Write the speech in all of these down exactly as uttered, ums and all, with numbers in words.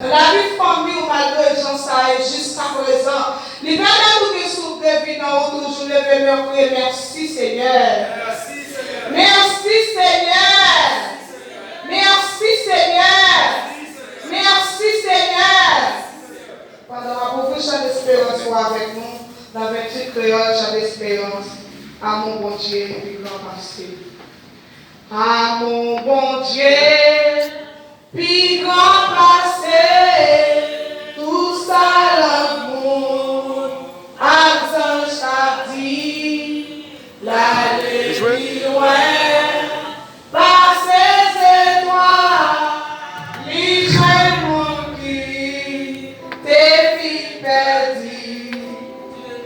Nan lavi fanmi w, malgre jan sa ye jiskaprezan, li pèmèt ou gen souf de vi nan ou toujou leve men w kriye, mèsi, Senyè. Mèsi, Senyè. Mèsi, Senyè. Mèsi, Senyè. Pandan w ap ouvri chan esperans ou avèk nou, nan venntuit kreyòl, chan esperans, Amou Bondye pi gran pase. Amou Bondye pi gran pase tou sa lang moun ak zanj ap di. L ale pi lwen pase zetwal, li jwenn moun ki te fin pèdi.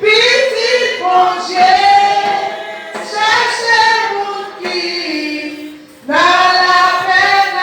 Pitit Bondye chèche moun ki nan lapenn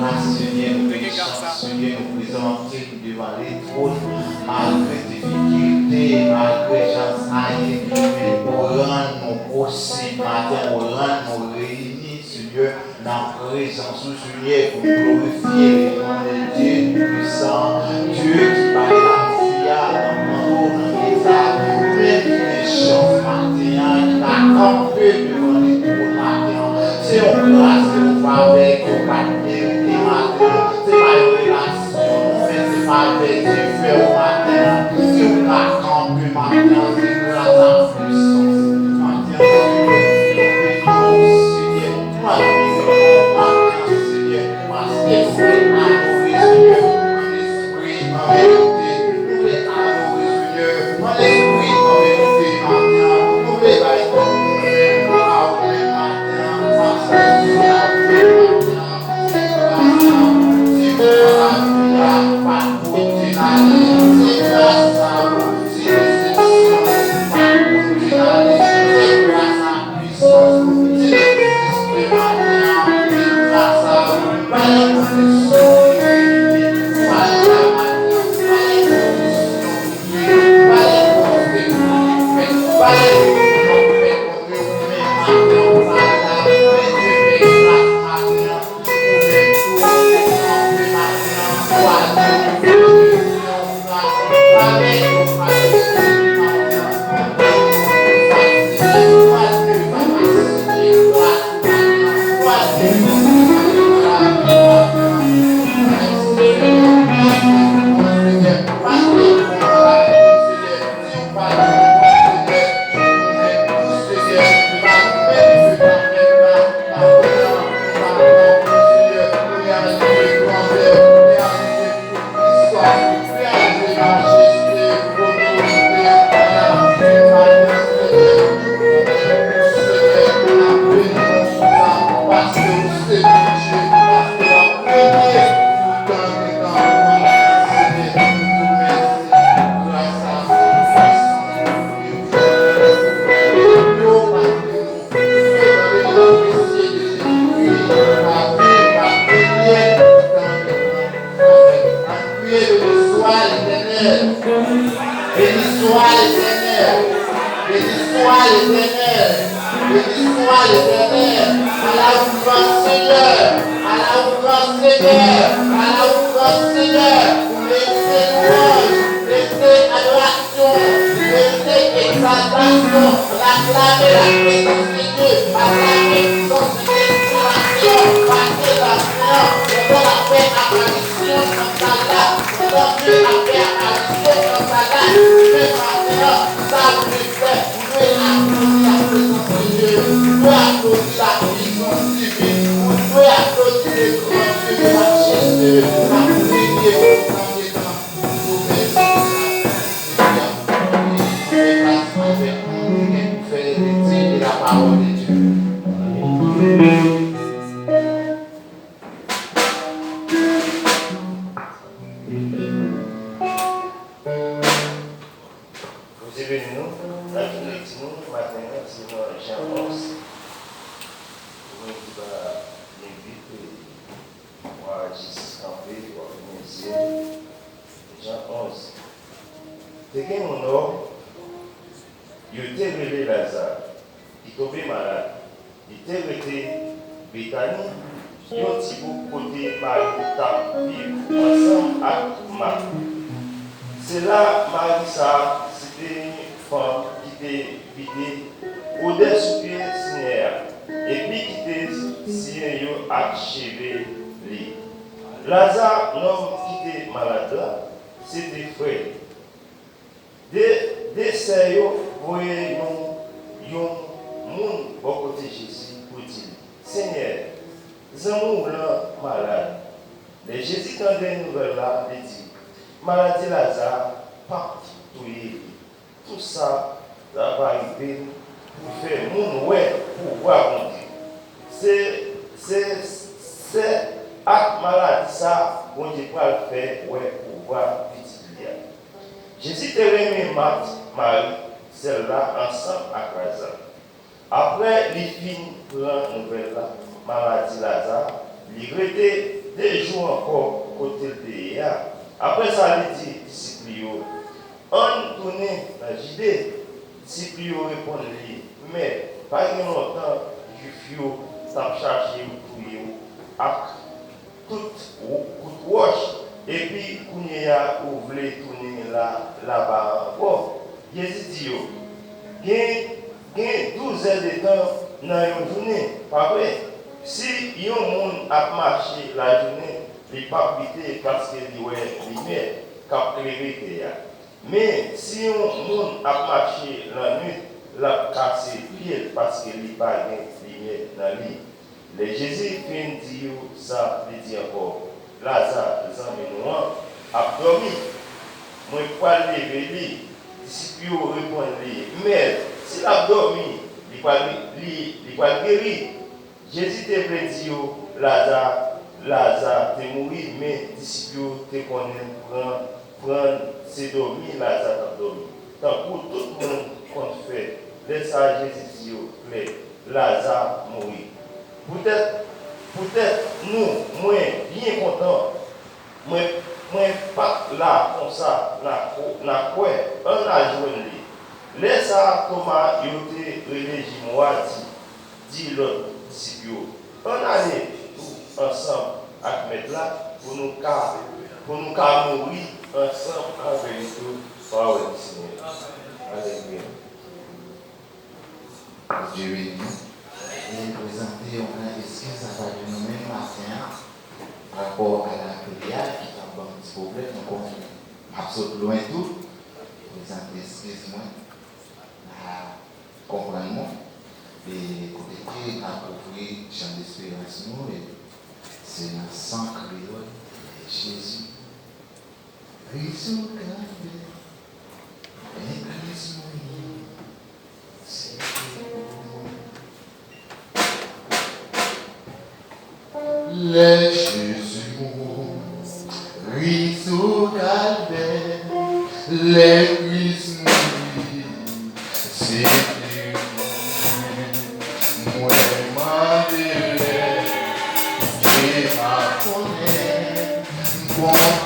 Senyè, nou gen chans, Senyè, nou prezante nou devan le twòn, malgre difikilte, malgre jan sa ye, men ou rann nou posib maten, ou rann nou reyini, Senyè, nan prezans ou, Senyè, pou nou glorifye le non de Dye Toupisan, Dye ki bay lavi a nan mando, nan eta, ou menm ki gen chans maten an, ki pa kanpe devan le twòn maten an. Se yon gras, se yon favè ke w pa t merite maten an. Se pa yon relasyon, non, men se favè Dye fè w maten an. Si w ka kanpe maten an, se gras a pwisans. Maten an, Senyè, nou beni w, Senyè. Nou admire w maten an, Senyè, paske nou vle adore, Senyè, an lespri, an verite. Nou vle adore, Senyè, an lespri, an verite, maten an. Nou vle bay tout nou menm a ou menm maten an, paske se a ou menm maten an. Se gras a ou, si nou pa lavi a, pa t kote n ale. Se gras a ou, si desepsyon, pa t kote n ale. Se gras a pwisans ou, si nou egziste maten an, se gras a ou. Pa gen kondisyon ki limite ou, pa gen labaryè, pa gen kondisyon ki limite ou, pa gen obstak ki fèt, pa gen kondisyon ki fèt kontre ou, men maten an ou pa la, men Dye fè gras maten an. Béni soit l'Éternel. Béni soit l'Éternel. Béni soit l'Éternel. Béni soit l'Éternel. À la louange, Seigneur. À la louange, Seigneur. À la louange, Seigneur. Ou mérite louange, mérite adoration, mérite exaltation. N aklame la prezans de Dye, aklame pwisans de Dye sou maten an, pase maten an, pandan n ap fè aparisyon nan sal la, pandan Dye ap fè aparisyon nan sal la, men maten an, sa nou dwe fè, nou dwe aplodi la prezans de Dye, nou dwe aplodi la pwisans divin, nou dwe aplodi le gran Dye, le majeste, la premye pou premye tan. Bondye beni nou. Sa ki nou di nou maten an, se nan Jan onz. Nou ki pa byen vit, e w a jis kanpe, w a fèmen zye. Jan onz. Te gen yon nonm yo te rele Laza, ki tonbe malad. Li te rete Betani, yon ti bouk kote Mari t ap viv ansanm ak Mat. Se la Mari sa a, se te yon fanm ki te vide odè sou pye Senyè a, epi ki te siye yo ak cheve li. Laza, nonm ki te malad la, se te frè li. De, de sè yo voye yon, yon moun bò kote Jezi pou di l, Senyè, zanmi w lan malad. Lè Jezi tande nouvèl la, li di, Maladi Laza p ap touye li. Tou sa, sa va rive pou fè moun wè pouvwa Bondye. Se, se, se ak maladi sa, Bondye pral fè wè pouvwa Pitit li a. Jezi te renmen Mat, Mari, sè l la, ansanm ak Laza. Apre li fin pran nouvèl la, maladi Laza, li rete de jou ankò kote l te ye a. Apre sa, li di disip li yo, Ann tounen nan Jide. Disip li yo reponn li, Mèt, pa gen lontan Jwif yo t ap chache touye w ak tout kout wòch, epi kounye a ou vle tounen la laba a ankò? Jezi di yo, Gen, gen douzè de tan nan yon jounen, pa vre? Si yon moun ap mache lajounen, li p ap bite paske li wè limyè k ap klere tè a. Men, si yon moun ap mache lannwit, l ap kase pye l paske li pa gen limyè nan li. Lè Jezi fin di yo sa, li di ankò, Laza, zanmi nou an, ap dòmi. Mwen pral leve li. Disip yo reponn li, Mèt, si l ap dòmi, li pral, li, li pral geri. Jezi te vle di yo, Laza, Laza te mouri, men disip yo te konnen pran, pran se dòmi Laza t ap dòmi, tankou tout moun konn fè. Lè sa a, Jezi di yo klè, Laza mouri. Poutèt, poutèt nou, mwen byen kontan. Mwen, mwen pa t la konsa n a ko-, n a kwè. Ann al jwenn li. Lè sa a, Toma, yo te rele Jimo a, di, di lòt disip yo, Ann ale tou ansanm ak Mèt la pou nou ka, pou nou ka mouri ansanm avè li tou. Pawòl di Senyè. Alelouya. Bondye beni nou. E prezante yon gran eskiz avèk nou menm maten an, parapò a lapli a ki t ap ban m ti pwoblèm, nou konnen m ap sot lwen tou. Prezante eskiz mwen, n a konprann mwen. E kote ke n ap ouvri chan desperans nou, e se nan san kreyòl, Jezi. Kris ou kalvè, men Kris mouri, se te pou mwen. Lè Jezi mouri sou kalvè, lè Kris mouri, se te pou mwen. Mwen mande lè, e m a konnen, m konprann.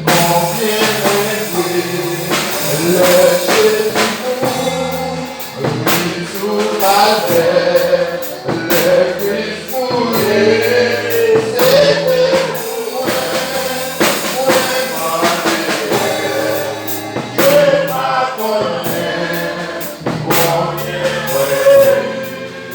Konbyen mwen dwe lè Jezi mouri sou kalvè, lè Kris mouri, se te pou mwen, mwen mande, ke m pa konnen konbyen mwen dwe.